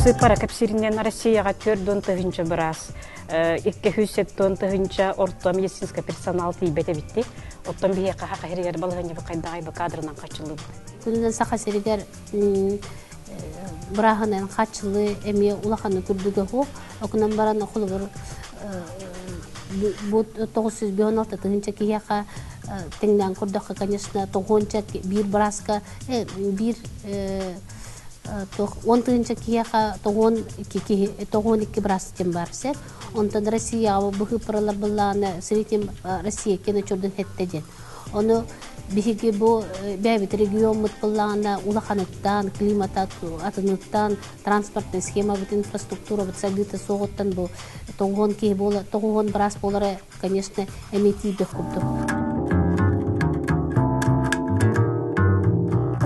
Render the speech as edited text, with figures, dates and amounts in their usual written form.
Сыыппара кэпсииринэн Россияҕа 40 тыһыынча быраас, 270 тыһыынча орто медицинскэй персонал тиийбэт эбитти. Оттон биһиэхэ Саха сиригэр балаһыанньабыт хайдаҕай бу кадрынан хаччыллыбыт? Күнүнэн Саха сиригэр бырааһынан хааччыллыы эмиэ улаханы күрдүгэ суох. Окунан баран холобур бу 956 тыһыынча киһиэхэ тэҥнээн көрдөххө, конечно, тоҕуонча биир бырааска биир 10 тыһыынча киһиэхэ 92 киһи 92 быраас диэн баар сэр. Онтон Россияҕа быһыыппаралар быллааны среднем Россия киэнэ чордун хетте диэн. Ону биһиги бу бэйэбит региоммут быллаана улаханыттан, климата атыныттан, транспортный схемабыт, инфраструктурабыт сайдыыта суоҕуттан бу тоҕуон киһи буола, 90 быраас буолара, конечно, эмиэ тиийбэт курдук.